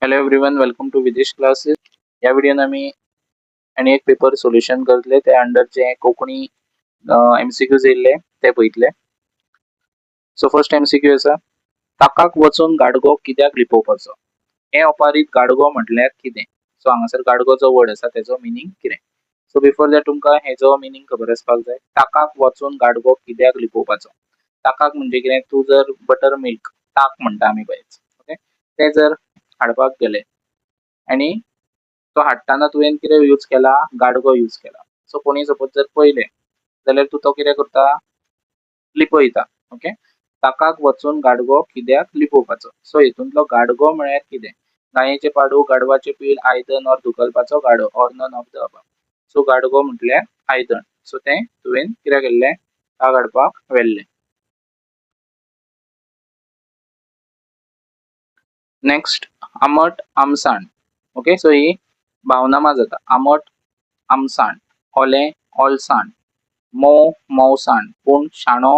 Hello everyone, welcome to Videsh Classes. ह्या व्हिडिओन आमी आनी एक पेपर सोल्युशन करतले. त्या अंडर जे कोंकणी एमसीक्यूज येयल्ले ते पळयतले. सो फर्स्ट एमसीक्यू आसा, ताकाक वचून गाडगो कित्याक लिपोवपाचो? हे ओपारीत गाडगो म्हटल्यार कितें? सो हांगासर गाडगो जो वर्ड आसा तेजो मिनींग कितें? सो बिफोर that तुमकां हेजो मिनींग खबर आसपाक जाय. ताकाक वचून गाडगो कित्याक लिपोवपाचो? ताकाक म्हणजे कितें? तूं जर बटर मिल्क, ताक म्हणटा आमी पळय, ओके, ते जर हाडपाक गेले आनी तो हाडटाना तुवें कितें यूज केला? गाडगो यूज केला. सो कोणी सपोज जर पळयलें जाल्यार तूं तो कितें करता? लिपयता. ओके, ताकाक वचून गाडगो कित्याक लिपोवपाचो? सो हितूंतलो गाडगो म्हळ्यार कितें? गायेचे पाडू, गाडवाचे पील, आयदन ऑर धुकलपाचो गाडो or none of the above. So गाडगो म्हटल्यार आयदन. सो तें तुवें कितें केल्लें? ताक हाडपाक व्हेल्लें. नेक्स्ट, आमट आमसाण. ओके, सो ही भावनामा जाता. आमट आमसाण, ओलें ओलसाण, मोव मोवसाण, पूण शाणो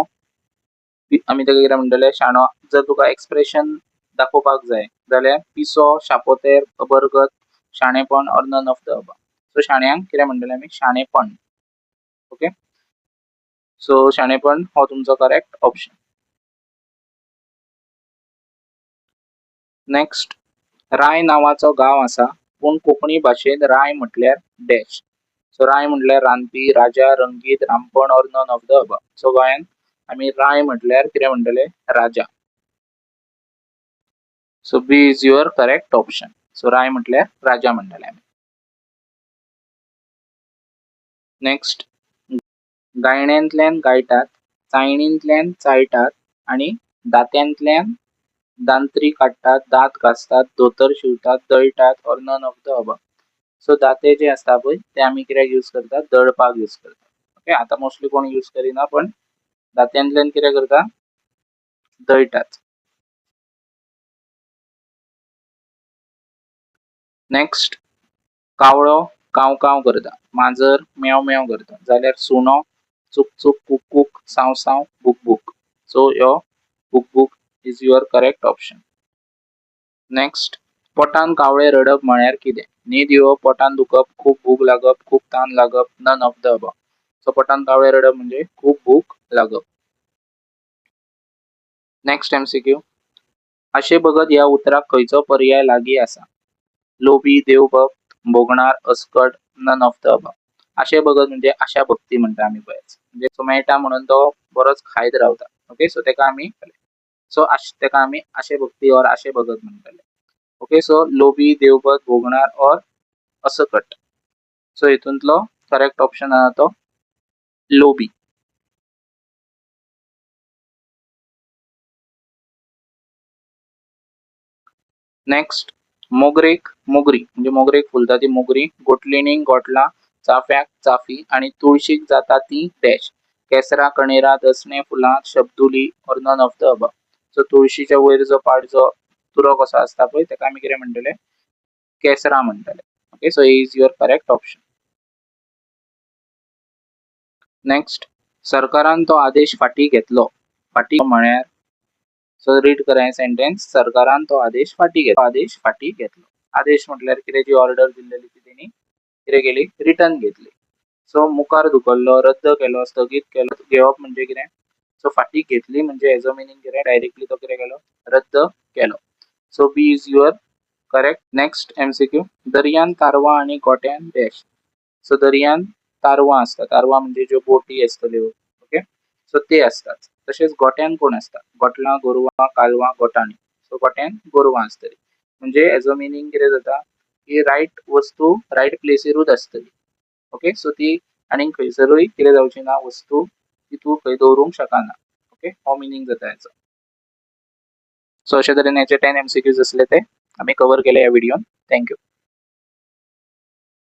आमी ताका कितें म्हणटले? शाणो. जर तुका एक्सप्रेशन दाखोवपाक जाय जाल्यार पिसो, शापोतेर, अबरगत, शाणेपण or none of the above. So शाण्यांक कितें म्हणटले आमी? शाणेपण. ओके, सो शाणेपण हो तुमचो करेक्ट ऑप्शन. नेक्स्ट, राय नांवाचो गांव आसा, पूण कोंकणी भाशेंत राय म्हटल्यार डॅश. सो राय म्हटल्यार रांदपी, राजा, रंगीत, रामपण or none of the above. So गोंयांत आमी राय म्हटल्यार कितें म्हणटले? राजा. So B is your correct option. So राय म्हटल्यार राजा म्हणटले आमी. नेक्स्ट, गायण्यांतल्यान गायटात, चायणींतल्यान चाळटात आनी दात्यांतल्यान दांत्री काडटात, दांत घासतात, धोतर शिंवतात, दळटात or none of the above. So दांते जे आसता पळय ते आमी कित्याक यूज करतात? दळपाक यूज करतात. ओके, आतां मोस्टली कोण यूज करिना, पण दात्यांतल्यान कितें करता? दळटात. नेक्स्ट, कावळो काव काव करता, माजर म्याव म्याव करता, जाल्यार सुणो चुक चुक, कुक कुक, साव साव, book book. सो यो book book is your correct option. Next, पोटान कावळे रडप म्हळ्यार कितें? न्हीद येवप, पोटान दुखप, खूब भूक लागप, खूब तान लागप, none of the above. So पोटान कावळे रडप म्हणजे खूब भूक लागप. नेक्स्ट एमसीक्यू, आशे भगत ह्या उतराक खंयचो पर्याय लागीं आसा? लोभी, देवभक्त, भोगणार, अस्कट, नन ऑफ the above. आशे भगत म्हणजे आशा भक्ती म्हणटा आमी पळय, म्हणजे तो मेळटा म्हणून तो बरोच खायत रावता. ओके, सो तेका आमी सो तेका आमी आशे भक्ती ऑर आशे भगत म्हणटले. ओके, सो लोभी, देवभक्त, भोगणार ऑर असकट. सो हितूंतलो करेक्ट ऑप्शन आहा तो लोभी. नेक्स्ट, मोगरेक मोगरी म्हणजे मोगरेक फुलता ती मोगरी, गोटलिणीक गोटलां, चाफ्याक चाफी आनी तुळशीक जाता ती डॅश. केसरां, कणेरां, दसणे फुलां, शब्दुली or none of the above. So तुळशीच्या वयर जो पाड जो तुरो कसो आसता पळय तेका आमी कितें म्हणटले? केसरां म्हणटले. Okay, so A is your correct option. Next, सरकारान तो आदेश फाटीं घेतलो. फाटीं म्हळ्यार? सो रीड करा सेंटेन्स. सरकारान तो आदेश फाटीं घेतलो. आदेश फाटीं घेतलो. आदेश म्हटल्यार कितें? जी ऑर्डर दिल्लेली ती तेणी कितें केली? रिटर्न घेतली. सो मुखार धुकल्लो, रद्द केलो, स्थगीत केलो. घेवप म्हणजे कितें? सो फाटीं घेतली म्हणजे हेजो मिनींग कितें? डायरेक्टली तो कितें केलो? रद्द केलो. So B is your correct. Next MCQ, दर्यान तारवां आनी गोट्यान डॅश. सो दर्यान तारवां आसता. तारवां म्हणजे ज्यो बोटी आसतल्यो, ओके, सो ते आसतात. तशेंच गोट्यान कोण आसता? गोटलां, गोरवां, कालवां, गोटाणी. सो गोट्यान गोरवां आसतली. म्हणजे हेजो मिनींग कितें जाता की रायट वस्तू रायट प्लेसीरूच आसतली. ओके, सो ती आनीक खंयसरूय कितें जावची ना, वस्तू ती तूं खंय दवरूंक शकना. ओके, हो मिनींग जाता हेचो. सो अशे तरेन हेचे 10 एमसीक्यूज आसले ते आमी कवर केले ह्या व्हिडियोन. Thank you.